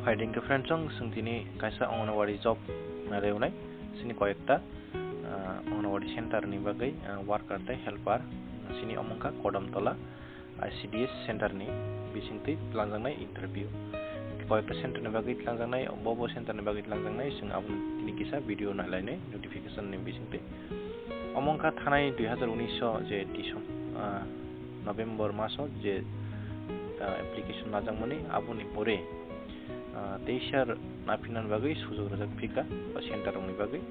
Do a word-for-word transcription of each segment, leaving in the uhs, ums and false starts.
Phaidi hwnkhe friends, chwng tini kaisa Anganwadi job nailainai, chini koyekta, ah, Anganwadi center ni bagwi, ah, worker tei helper, chini omo wngkha Kodamtola I C D S center ni bisingtwi twlangjaknai interview. Koyekta center ni bagwi twlangjaknai, bo bo center ni bagwi twlangjaknai, chwng abono tini kisa video nailainai notification ni bisingtwi. Omo wngkha thanai dui hazar unis o je Disom-, ah, November maso je, ah, application najakmani, aboni pore, ah, teisar naphinani bagwi sujok rwjak phika o center rokni bagwi.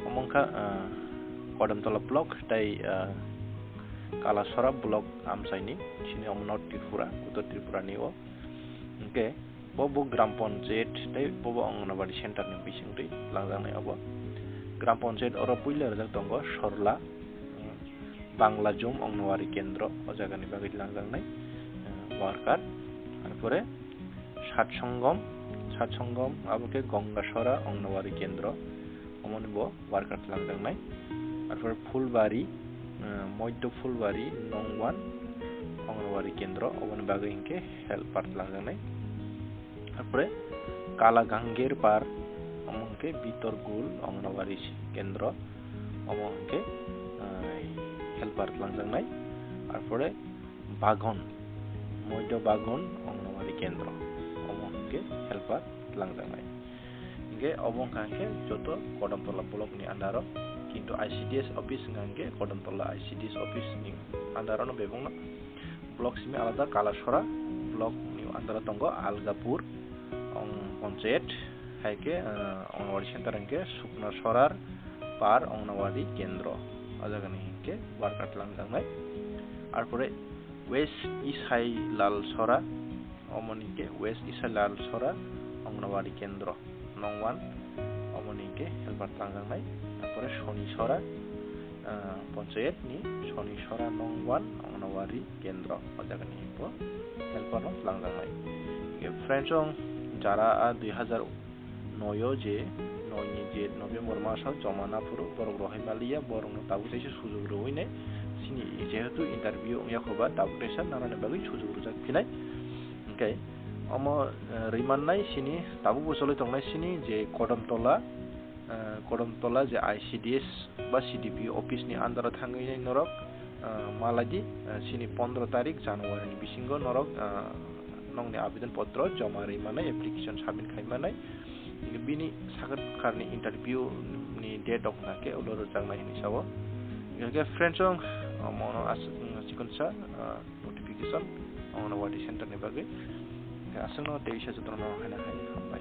Omo wngkha, ah, Kodamtola block tei, ah, Kalasora block amchaini, chini omo North Tripura, Uttor Tripura ni o. Hwnkhe bo bo Gram Panchayat tei bo bo Anganwadi center ni bisingtwi twlangjaknai obo. Gram Panchayat oro puila rwjak tongo Sorla, Bangla Jum Anganwadi Kendro, o jagani bagwi twlangjaknai, eh, worker. Arpore Satsongom, Satsongom abo khe Gangasora Anganwadi Kendro, omoni bo worker twlangjaknai. Arpore Phulbari, eh, Moiddo Phulbari Nong One Anganwadi Kendro, oboni bagwi hinkhe helper twlangjaknai. Arpore Kala Gangir Par, omo hinkhe Bitor Gul Anganwadi Kendro, omo hinkhe, eh, helper twlangjaknai. Arpore Bagon, Moiddo Bagon Anganwadi Kendro, omo hinkhe helper twlangjaknai. Hinkhe obo wngkha hinkhe joto Kodamtola block ni under o, kintu I C D S office wngkha hinkhe Kodamtola I C D S office ni under o no bebakno. Block simi alada Kalasora block ni under o tongo Algapur, ong, Panchayat, hai khe, ah, Anganwadi center hinkhe Sukna Sorar Par Anganwadi Kendro, o jagani hinkhe worker twlangjaknai. Arpore West Isai Lal Sora, omoni hinkhe West Isai Lal Sora Anganwadi Kendro. Nong One, omoni hinkhe helper twlangjaknai. Arpore Soni Sora, ah, Panchayat ni Soni Sora Nong One Anganwadi Kendro, o jagani bo helper no twlangjaknai. Hinkhe friends, chwng jara a dui hazar noi o je noi ni je November maso joma naphuru borok rohoi maliya, borok no tabuk teisa sujok rwui nai, chini jehetu interview wngya khoba tabuk teisa nanani bagwi sujok rwjak phinai. Hinkhe omo, eh, rwimannai sini, tabukbo cholwi tongnai sini je Kodamtola, eh, Kodamtola je I C D S ba C D P O office ni under o thangwi norok, eh, malaidi, eh, sini pondro tarik January ni bisingo norok, eh, nokni abedon potro joma rwimannai, application submit khaimanai. Bini sakar karni interview ni date rok hwnkhe ulo rwjaknai hinwi sao. Hinkhe friends, omono as-, chikon sa, ah, notification Anganwadi center ni bagwi. Aswkno tei isa jotono haina hai hambai.